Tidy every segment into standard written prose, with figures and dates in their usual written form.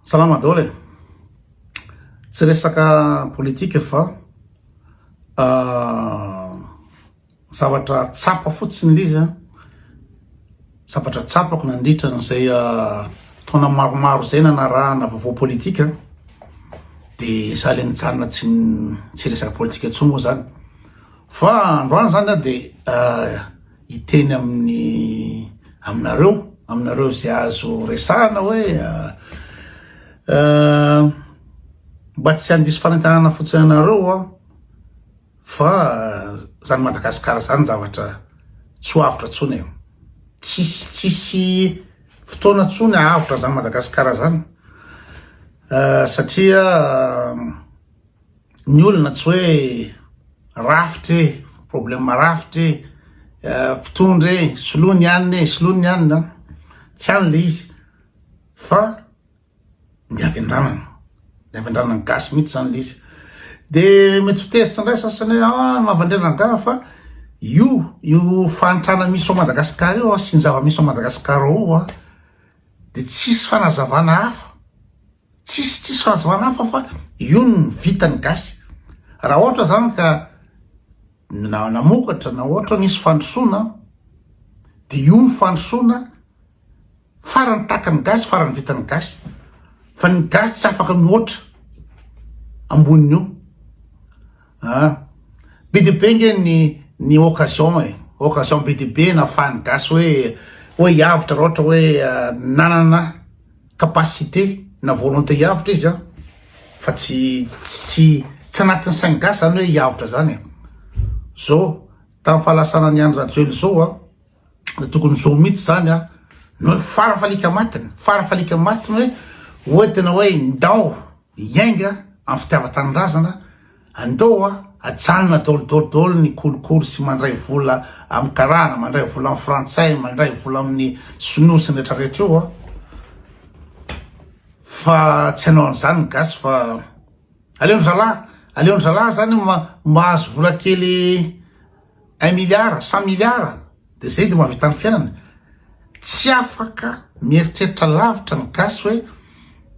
Salama daholo e! Tsy resaka politika fa zavatra tsapa fotsiny le izy an, zavatra tsapako nandritra an'izay taona maromaro izay nanarahana vaovao politika de za le nijanona tsy tsy resaka politika intsony moa zany fa androany zany aho de hiteny amin'ny aminareo aminareo izay azo resahana hoe mba tsy handiso fanentanana fotsiny anareo aho fa zany Madagasikara zany zavatra tsy ho avotra tsony e, tsisy tsisy fotoana tsony hahavotra zany Madagasikara zany satria ny olona tsy hoe rafitra e, problème rafitra e, mpitondra e, soloy ny anona e, soloy ny anona, tsy any le izy fa ny havendranana, ny havendranana gasy mihitsy zany le izy, de mety ho tezitra indray sasany hoe ah ny mahavendrena angaha fa io io fahantrana misy ao Madagasikara io sy ny zava-misy ao Madagasikara ao a de tsisy fanazavana hafa. Tsisy tsisy fanazavana hafa fa io no vitan'ny gasy. Raha ohatra zany ka na namokatra na ohatra nisy fandrosoana de io ny fandrosoana farany takan'ny gasy farany vitan'ny gasy. Fa ny gasy tsy afaka mihoatra ambonin'io. Ah. Be dia be nge ny ny occasion e. Occasion be dia be nafahan'ny gasy hoe hoe hiavotra raha ohatra hoe nanana capacité na volonté hiavotra izy an, fa tsy tsy tsy anatin'ny sain'ny gasy zany hoe hiavotra zany e. Zao tamin'ny fahalasanan'i Andry Rajoelina zao an, de tokony zao mihitsy zany an, no hoe farafalika matiny, farafalika matiny hoe hoe tena hoe ndao hiainga amin'ny fitiavan-tanindrazana, Andao a, ajanona daholo daholo daholo ny kolikoly sy mandray vola amin'ny karana, mandray vola amin'ny frantsay, mandray vola amin'ny sinoa sy ny rehetra rehetra io a. Fa tsy hanao an'izany ny gasy fa aleon-dry zalahy, aleon-dry zalahy zany mahazo vola kely un milliard, cent milliard de zay de mahavita ny fiainana. Tsy afaka mieritreritra lavitra ny gasy hoe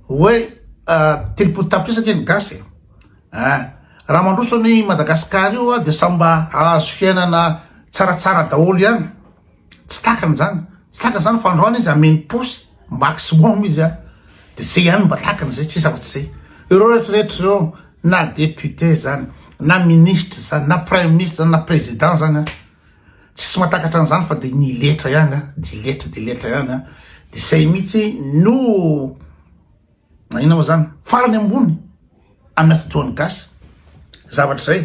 hoe 30 tapitrisa ange ny gasy e. Ah, raha mandroso anie i Madagascar io de samy mba hahazo fiainana tsaratsara daholo ihany. Tsy takany zany, tsy takany zany fa androany izy hameno paosy maximum izy a, de zay ihany mba takany zay, tsisy afa-tsy zay. Ireo retraretra ireo na député zany, na ministre zany, na premier ministre zany, na président zany a, tsisy mahatakatra an'izany fa de ny letra ihany a, de letra de letra ihany a, de zay mihitsy no Na inona moa zany? Farany ambony amin'ny atidohan'ny gasy zavatra izay.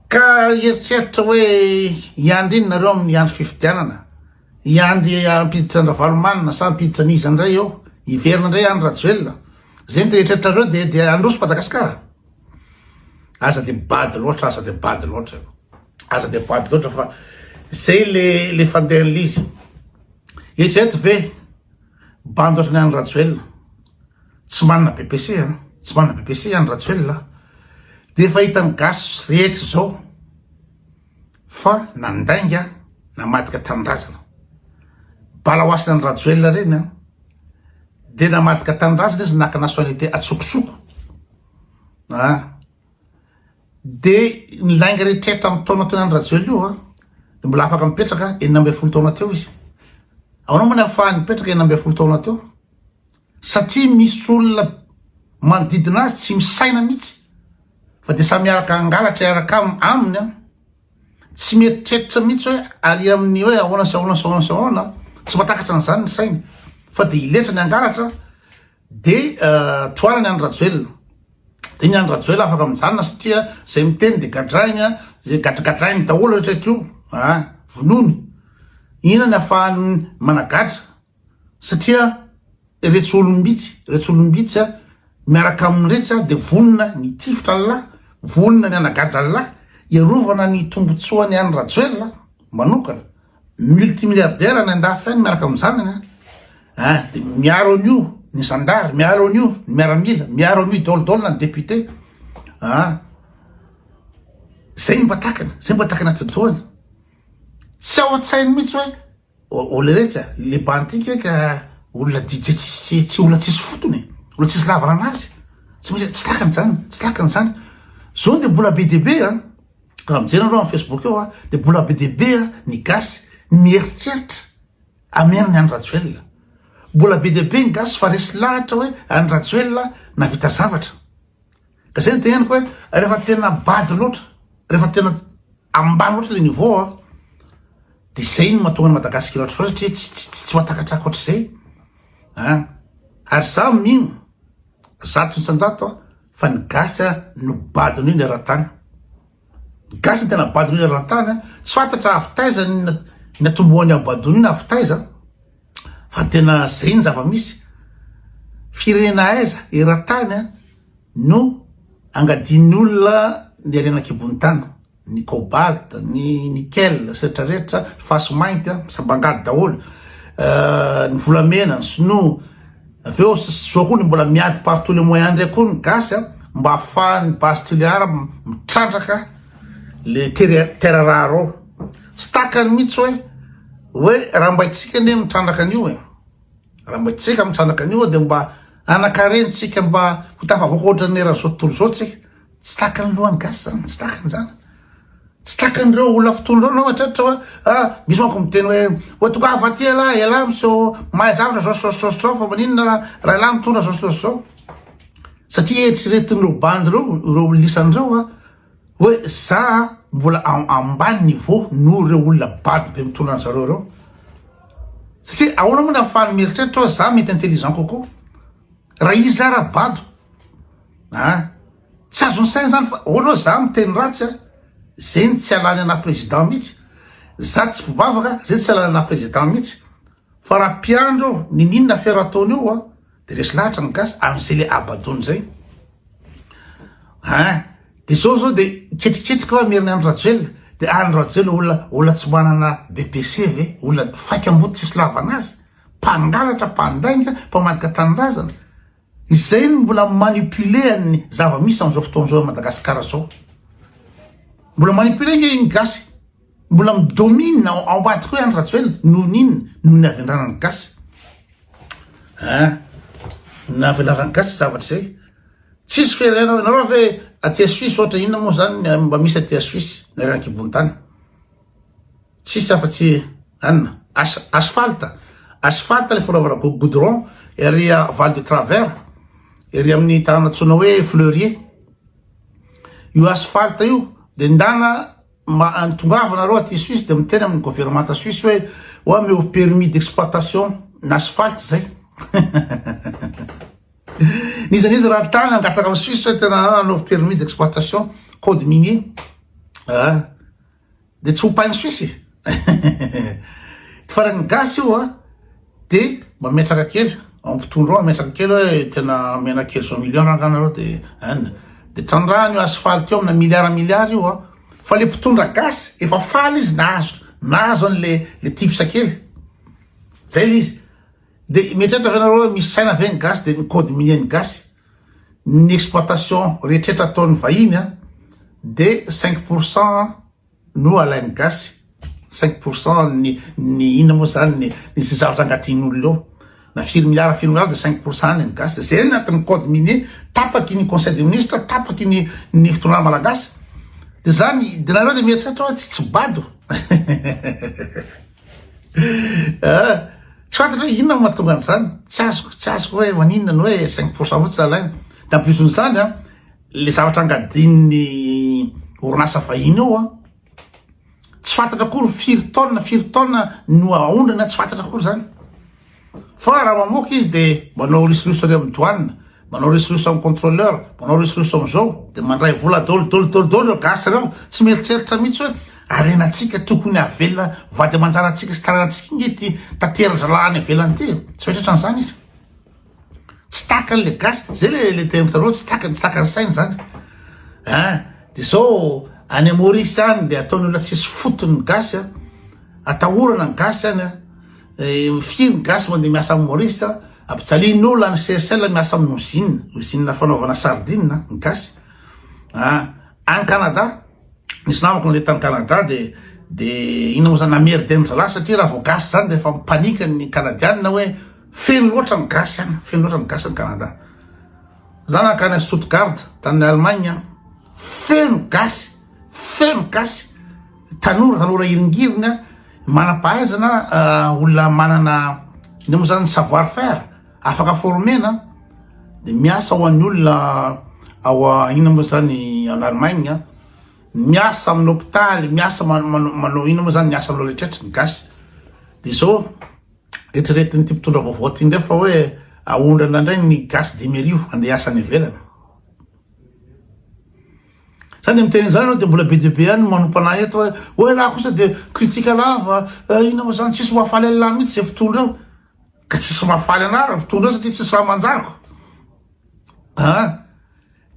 Ka hieritreritra hoe hiandry inona nareo amin'ny andro fifidianana? Hiandry hampiditra an-dRavalomanana sa hampiditra an'iza indray eo? Hiverina indray Andry Rajoelina? Izay no eritreritrareo dia dia handroso Madagasikara? Aza dia bado loatra, aza dia bado loatra. Aza dia bado loatra fa izay le le fandehan'ilay izy. Eritrereto ve Bandy ohatran'i Andry Rajoelina, tsy manana BPC an, tsy manana BPC Andry Rajoelina an, dia efa hitan'ny gasy rehetra izao fa nandainga namadika tanindrazana. Bala ho asin'i Andry Rajoelina ireny an, dia namadika tanindrazana izy naka nationalité atsokosoko an. De ny lainga rehetrretra amin'ny taona teo Andry Rajoelina io a, de mbola afaka mipetraka 16 taona teo izy. Ahoana moa ny ahafahany mipetraka 16 taona teo? Satria misy olona manodidina azy tsy misaina mihitsy fa de samy miaraka hangalatra hiaraka aminy an. Tsy mieritreritra mihitsy hoe ary amin'ny hoe ahoana sy ahoana sy ahoana sy ahoana, tsy mahatakatra an'izany ny sainy fa de hiletra ny hangalatra De tohanany Andry Rajoelina. De ny Andry Rajoelina afaka mijanona satria zay miteny de gadrainy, zay gadragadrainy daholo rehetra io, ah, vonoiny. Inona ny afahany managadra satria retsy olom-bitsy, retsy olom-bitsy a, miaraka amin'iretsy a de vonona ny hitifitra an'lah, vonona ny hanagadra an'lah, hiarovana ny tombotsoan'i Andry Rajoelina manokana. Multimilliardaire any andafy any miaraka amin'ny zanany an, ah de miaro an'io ny zandary, miaro an'io ny miaramila, miaro an'io daholo daholo na ny député, ah zay no mba takany, zay mba takany atidohany, tsy ao an-tsainy mihitsy hoe o leretsy a, le bandy ty ka olona DJ tsisy tsy olona tsisy fotony e. Mbola tsisy lavana anazy. Tsy misy, tsy takany zany, tsy takany zany. Zao de mbola be dia be an, raha mijery nareo am Facebook eo an, de mbola be dia be an ny gasy mieritreritra hameno ny Andry Rajoelina. Mbola be dia be ny gasy fa resy lahatra hoe Andry Rajoelina nahavita zavatra. Ka zay no teneniko hoe rehefa tena bado loatra, rehefa tena ambany loatra le niveau an, de zay no mahatonga an'i Madagasikara ohatr'izao satria tsy tsy tsy mahatakatra ankoatr'izay an. Ary za mino 100% aho fa ny gasy no bado indrindra eran-tany. Ny gasy no tena bado indrindra eran-tany an, tsy fantatra avy taiza ny natombohan'ny habadoana iny avy taiza fa tena zay ny zava-misy. Firenena aiza eran-tany an no angadian'ny olona ny harena an-kibon'ny tany? Ny cobalt, ny nickel, sy rehetra rehetra, ny fasy mainty, sambangady daholo, ny volamena, ny sinoa, avy eo zao koa ny mbola miady par tous les moyens ndray koa ny gasy a, mba ahafahan'ny base Tuléar mitrandraka le terre terre rare ao, tsy takany mihitsy hoe hoe raha mba itsika anie mitrandraka an'io e, raha mba itsika mitrandraka an'io de mba hanakarentsika mba ho tafavoaka ohatran'ny eran'izao tontolo izao tsika. Tsy takan'ny lohan'ny gasy zany, tsy takany zany. Tsy takan'ireo olona mpitondra ireo mieritreritra hoe ah, misy manko miteny hoe hoe tongava aty ialahy, ialahy miseho mahay zavatra zao sy zao sy zao sy zao fa maninona raha raha ialahy mitondra zao sy zao sy zao. Satria eritreretin'ireo bandy ireo, ireo olona isany ireo ah, hoe za mbola ambany niveau noho ireo olona bado be mitondra an'zareo ireo. Satria ahoana moa ny ahafahany mieritreritra hoe za mety intelligent kokoa. Raha izy ara bado a! Tsy azon'ny saina zany fa olo za miteny ratsy a! Zay ny tsy alany ana président mihitsy, za tsy mpivavaka zay tsy alany ana président mihitsy fa raha mpiandry eo niniana affaire ataony eo a de resy lahatra ny gasy amzay le abadony zay a! De zao zao de ketriketrika hoa merina Andry Rajoelina de Andry Rajoelina olona olona tsy manana BPC ve? Olona faika ambody tsisy lavana azy. Mpangalatra, mpandainga, mpamadika tanindrazana. Izay no mbola manipuler ny zava-misy amin'izao fotoana izao à Madagascar zao. Mbola manipuler nge iny gasy. Mbola mi-domine ao ambadika ao i Andry Rajoelina noho ny inona? Noho ny havendranan'ny gasy. Hein? Ny havendranan'ny gasy zavatra izay. Tsisy firenena, nareo ve aty Suisse ohatra inona moa zany mba misy aty Suisse, ny harena an-kibon'ny tany? Tsisy afa-tsy anona as asphalte, asphalte le fanaovana goudron ery Val de Travers, ery amin'ny tanàna antsoina hoe Fleurier. Io asphalte io de ndana mba tongava nareo aty Suisse de miteny amin'ny gouvernemanta Suisse hoe oa omeo permis d'exploitation ny asphalte zay. N'iza n'iza raha tany hangataka amin'ny Suisse hoe tena anaovy permis d'exploitation code minier. Ah. De tsy ho pain suisse e! Fa raha ny gasy io a, de mametraka kely, ao mpitondra ao mametraka kely hoe tena omena kely zao million ranga nareo de an, de trandrahana io asphalte io amina milliard milliard io a, fa le mpitondra gasy efa faly izy nahazo nahazo an'le le tips kely, zay le izy, de mieritreritra ve nareo hoe misy saina ve ny gasy de ny code minier ny gasy, ny exploitation rehetrretra ataon'ny vahiny a de 5% no alain'ny gasy, 5% ny ny inona moa zany ny ny zavatra angadian'olona eo na firy milliard firy milliard de 5% any ny gasy, zay ny anatin'ny code minier tapaky ny conseil des ministres tapaky ny ny fitondrana malagasy de zany de nareo de mieritreritra hoe tsy tsy bado. Ah, tsy fantatra hoe inona no mahatonga an'izany, tsy azoko, tsy azoko hoe maninona no hoe 5% fotsiny alaina. De en plus n'izany an, le zavatra angadin'ny orinasa vahiny eo an, tsy fantatra akory firy tonne firy tonne no aondrana, tsy fantatra akory zany. Fa raha mamoaka izy de manao risoriso any amin'ny douane, manao risoriso amin'ny contrôleur, manao risoriso amin'izao, de mandray vola daholo daholo daholo daholo ireo gasy ireo, tsy mieritreritra mihitsy hoe harenantsika tokony havelona vady aman-janatsika sy taranantsika nge ity taterin-drahalahy any ivelany ity e, tsy mieritreritra an'izany izy. Tsy takany le gasy, zay le le teniko taloha tsy takany, tsy takany saina zany. Hein, de zao any Maurice any de ataon'ny olona tsisy fotony ny gasy a, atahorana ny gasy any a. Firy ny gasy mandeha miasa any Maurice a? Ampijalian'olona any Seychelles miasa amin'ny usine, usine fanaovana sardine ny gasy. Any Canada, nisy namako nandeha tany Canada de de inona moa zany nameride an-dry zalahy satria raha vao gasy zany de efa mi-panique ny Canadiana hoe feno loatra ny gasy any, feno loatra ny gasy any Canada. Za nankany Stuttgart tany Allemagne, feno gasy, feno gasy, tanora, tanora hiringiriny, manam-pahaizana, olona manana inona moa zany savoir faire, afaka former-na, de miasa ho an'ny olona ao inona moa zany en Allemagne, miasa amin'ny hopitaly, miasa manao inona moa zany, miasa amin'ireo rehetrarehetra ny gasy, de zao. Eritreretin'ity mpitondra vaovao ity indray fa hoe aondrana indray ny gasy 5000 handeha hiasa any ivelany. Zany dia miteny izany dia mbola be dia be ihany ny manompa anah eto hoe hoe lahy kosa dia critique lava, eh, inona moa zany tsisy mahafaly an'lah mihitsy izay mpitondra eo. Ka tsisy mahafaly anah raha mpitondra eo satria tsisy raha manjariko. Ah.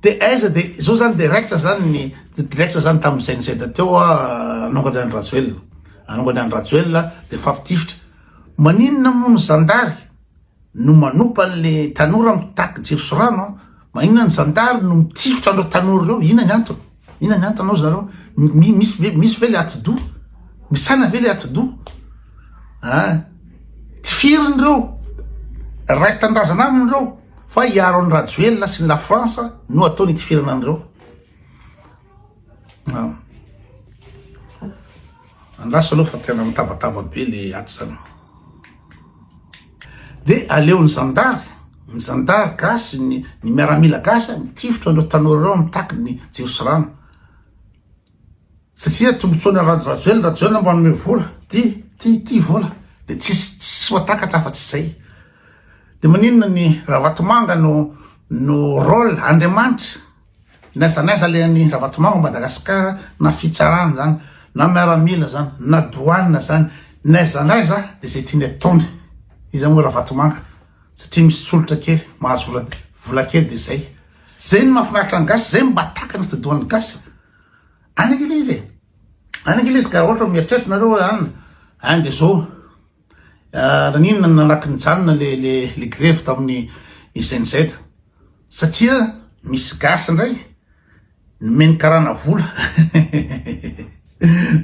De aiza de zao zany de raikitra zany ny raikitra zany tamin'izay nizay teo a anongany an'i Rajoelina anongany an'i Rajoelina de fampitifitra maninona moa ny zandary no manopa an'le tanora mitaky jiro sy rano a maninona ny zandary no mitifitra an'ireo tanora ireo inona ny antony inona ny antony ao zareo misy ve misy ve le atidoha misaina ve le atidoha a tifiriny ireo ray tanindrazana aminy ireo Fa hiaro an'i Rajoelina sy ny la France no ataony hitifirana an'ireo. Andraso aloha fa tena mitabataba be le ato zany. De aleon'ny zandary, ny zandary gasy, ny, ny miaramila gasy mitifitra an'ireo tanora ireo mitaky ny jiro sy rano. Satria tombotsoan'i Randry Rajoelina, Rajoelina manome vola, ty, ty, ty vola, de tsisy, tsisy mahatakatra afa-tsy izay. De maninona ny Ravatomanga no, no rôle Andriamanitra, n'aiza n'aiza alehan'i Ravatomanga Madagascar, na fitsarana zany, na miaramila zany, na douane zany, n'aiza n'aiza de zay tiany ataony. Iza moa Ravatomanga? Satria misy tsolotra kely, mahazo vola, vola kely de zay. Zay no mahafinaritra ny gasy, zay no mba takany atidohan'ny gasy. Any ange le izy e. Any ange le izy ka ohatra mieritreritra nareo hoe any, any de zao. Ah, naninona no nalaky nijanona le le le grevy tamin'ny SNZ? Satria misy gasy indray nomeny karana vola.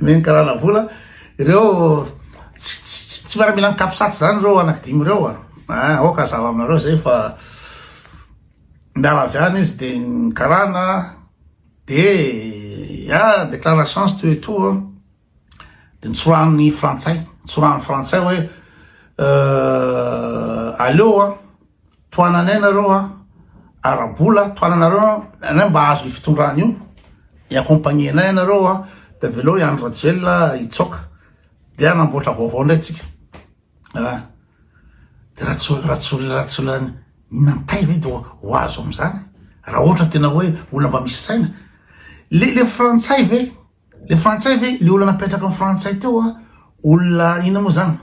Nomeny karana vola ireo tsy tsy tsy miaramilan'ny capsat zany ireo anaky dimy ireo a. Ah, aoka hazava aminareo zay fa miala avy any izy de ny karana de ah déclaration tout et tout a. De nitsorahan'ny frantsay, nitsorahan'ny frantsay hoe aleo a tohananay nareo a ara-bola, tohananareo anay mba hahazo io fitondrana io, i-accompagner anay ianareo a, de avelao i Andry Rajoelina hitsoaka, de hanamboatra vaovao indray tsika. Ah, de raha tsy raha tsy olona raha tsy olona ninantay ve de ho azo am'zany? Raha ohatra tena hoe olona mba misy saina. Le le frantsay ve, le frantsay ve, le olona napetraka ny frantsay teo a, olona inona moa zany?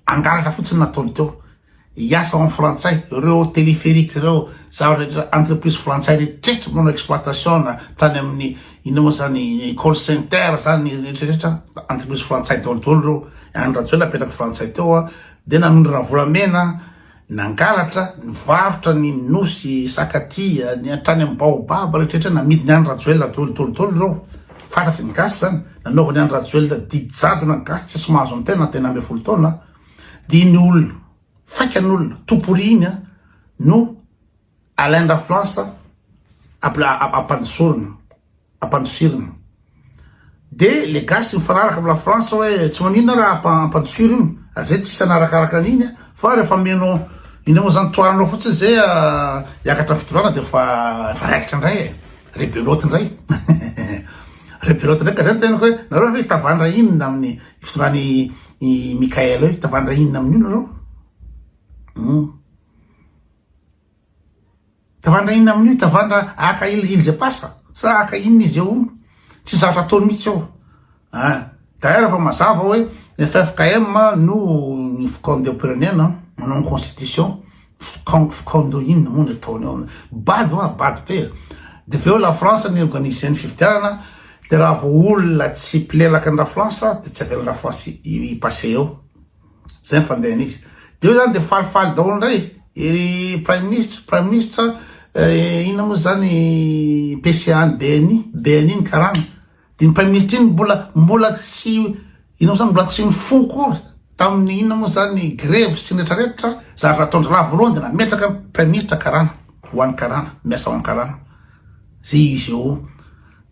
Hangalatra fotsiny nataony teo. Hiasa ho an'ny frantsay, ireo téléphérique ireo, zavatra rehetra, entreprise frantsay rehetrarehetra manao exploitation na tany amin'ny inona moa zany call center zany rehetrarehetra, entreprise frantsay daholo daholo ireo. Andry Rajoelina apetraky frantsay teo a, dia nanondrana volamena, nangalatra, nivarotra ny nosy Sakatia, ny hatrany amin'ny baobab rehetrarehetra namidin'i Andry Rajoelina daholo daholo daholo ireo. Fantatry ny gasy zany, nanaovan'i Andry Rajoelina didy jadona ny gasy tsisy mahazo ny tena na 16 taona. Dia iny olona faikan'olona tompori iny no alain ra France ampandosorina ampandosirina de le gasy mifanaraka am la France hoe tsy maninona raha ampandosiro io ary zay tsisy anarakaraka an'iny fa rehefa meno ina moa zany toaranao fotsiny zay hiakatra fitondrana de fa efa raikitra indray e rebelote indray rebelote indray ka zay no tenako hoe nareo ve hitavandra inona amin'ny fitondrany I Mickaël io tavandra inona amin'io nareo? Hum. Tavandra inona amin'io? Tavandra aka il il passa sa aka inona izy eo? Tsy zavatra ataony mihitsy eo. Ah, d'ailleurs efa mazava hoe ny FFKM no ny fikaondoham-pirenena manao ny constitution fikaondoha inona moa ny ataony eo? Bado ah, bado be. De avy eo la France ny organiser ny fifidianana De raha vao olona tsy mpilelaka ny Rafrance de tsy avelan'i Rafrance hi-passer eo. Zay ny fandehany izy. De eo zany de falifaly daholo indray i Praiminisitra, Praiminisitra inona moa zany PCA ny BNI, BNI ny karana. De ny Praiminisitra iny mbola mbola tsy inona moa zany mbola tsy nifoha akory tamin'ny inona moa zany grevy sy ny retraretra, zavatra ataon-dralahy voalohany de nametraka ny Praiminisitra karana. Ho an'ny karana, miasa ho an'ny karana. Zay izy eo.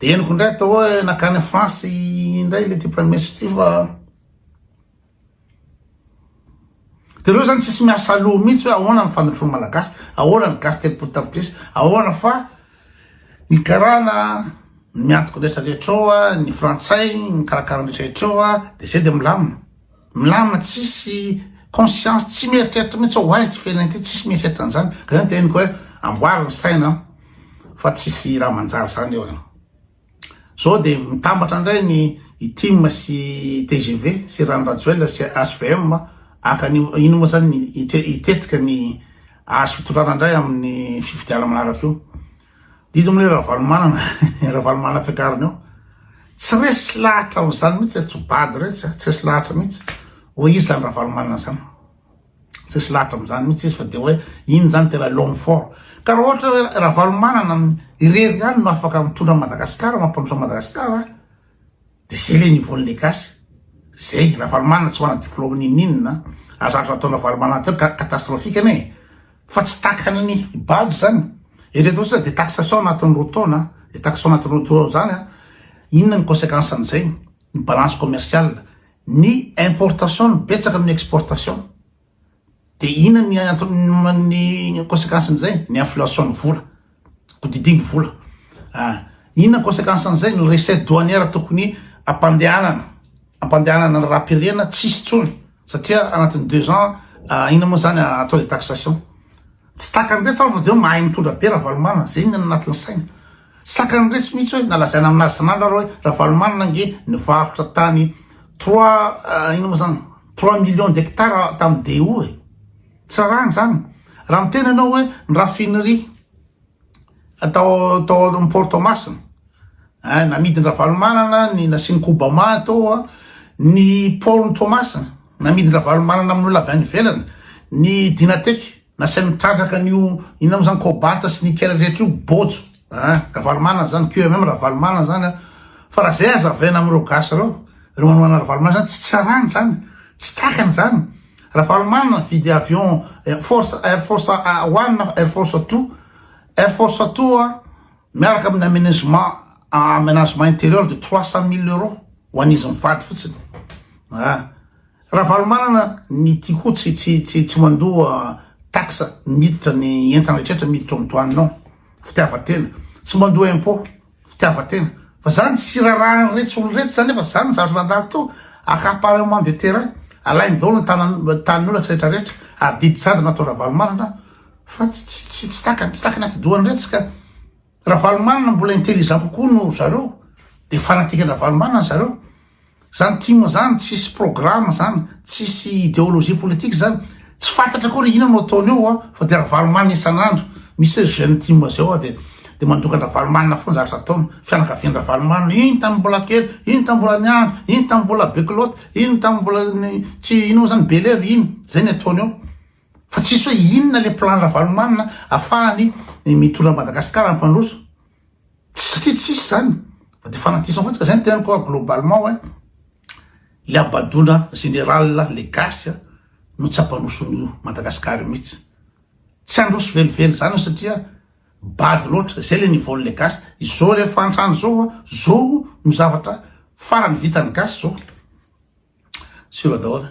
De henoko indray atao hoe nakany France indray le ty premier ministre ty fa de reo zany tsisy miasa aloha mihitsy hoe ahoana ny fandrosoan'ny malagasy, ahoana ny gasy 30 tapitrisa, ahoana fa ny karana miantoka ny rehetra rehetra ao, ny frantsay mikarakara ny rehetra rehetra ao, de zay de milamina. Milamina tsisy conscience tsy mieritreritra mihitsy hoe ho aiza ity fiainana ity tsisy mieritreritra an'izany ka zany teneniko hoe amboary ny saina fa tsisy raha manjary zany eo e. Zao de mitambatra indray ny i tim sy tgv sy Rano Rajoelina sy HVM aka ny ino moa zany hitetika ny azo fitondrana indray amin'ny fifidianana manaraka io. Iza moa le Ravalomanana Ravalomanana ampiakarina eo? Tsy resy lahatra amin'izany mihitsy e, tsobady retsy a, tsy resy lahatra mihitsy hoe iza zany Ravalomanana zany. Tsy resy lahatra amin'izany mihitsy izy fa de hoe iny zany tena l'homme fort. Ka raha ohatra hoe Ravalomanana irery ihany no afaka mitondra an'i Madagasikara, mampandroso an'i Madagasikara, De zay le niveau nle gasy zay, Ravalomanana tsy manana diplôme ninoninona ary zavatra nataon'i Ravalomanana teo catastrophique anie e! Fa tsy takany bado zany, eritrereto fotsiny hoe detaxation anatin'ny roa taona, detaxation anatin'ny roa taona zany an, inona ny consequence an'izay, ny balance commerciale, ny importation no betsaka amin'ny exportation. De inona ny antony ny consequence n'izay? Ny inflation ny vola, godidingy vola. Ah, inona ny consequence n'izay? Ny recette douanière tokony ampandehanana, ampandehanana ny raha-pirenena tsisy tsony satria anatin'ny deux ans ah, inona moa zany atao de taxation. Tsy takany retsy fa de hoe mahay mitondra be Ravalomanana, zay ny anatin'ny saina. Tsy takany retsy mihitsy hoe na lazaina aminazy isan'andro ary hoe Ravalomanana ange nivarotra tany trois ah, inona moa zany? 3 millions d'hectares tamin'ny DO e! Tsy rarahana izany. Raha miteny ianao hoe ny raffinerie tao tao amin'ny Port Toamasina, eh, namidin-dRavalomanana ny nasian'i Kobama tao a, ny port-n'i Toamasina namidin-dRavalomanana amin'olona avy any ivelany, ny Dynatec Nasainy mitrandraka an'io inona moa zany cobalt sy nickel rehetra io bôjo a! Ravalomanana zany QMM Ravalomanana zany a! Fa raha zay azavaina amin'ireo gasy ireo, ireo manohana Ravalomanana zany tsy tsarany zany, tsy takany zany. Ravalomanana nividy avion force air force one na air force two, air force two a miaraka amin'ny aménagement aménagement intérieur de 300 mille euros ho an'izy mivady fotsiny a! Ravalomanana ny tiko tsy tsy tsy tsy mandoa taxe miditra ny entana rehetra miditra ao am douane ao, fitiavatena, tsy mandoa impot, fitiavatena, fa zany tsy rarahany retsy olo retsy zany nefa zany ny zavatra nandalo teo, accaparement de terrain, alainy daholo ny tanan tanin'olona tsy rehetra rehetra, ary didy jadona atao Ravalomanana fa tsy tsy tsy tsy takany tsy takany atidohany retsy ka. Ravalomanana mbola intelligent kokoa noho zareo de fanatique an-dRavalomanana zareo. Zany tim zany tsisy programme zany, tsisy ideologie politique zany, tsy fantatra akory inona no ataony eo a, fa de Ravalomanana isan'andro, misy hoe jeune tim zao a de de mandoka an-dRavalomanana foana zavatra ataony, fianakavian-dRavalomanana, iny tamin'ny mbola kely, iny tamin'ny mbola niandry, iny tamin'ny mbola be kilaoty, iny tamin'ny mbola tsy inona moa zany belera, iny, zay ny ataony eo. Fa tsisy hoe inona le plan Ravalomanana afahany mitondra an'i Madagascar hampandroso. Satria tsisy zany. Fa de fanatisme fotsiny ka zay no teneniko hoa globalement hoe le habadoana général le gasy no tsy hampandroso an'io Madagascar io mihitsy. Tsy handroso velively zany io satria bado loatra. Zay le niveau n'le gasy. Izao le fahantrana zao a, zao no zavatra farany vitan'ny gasy zao. Sur daholo.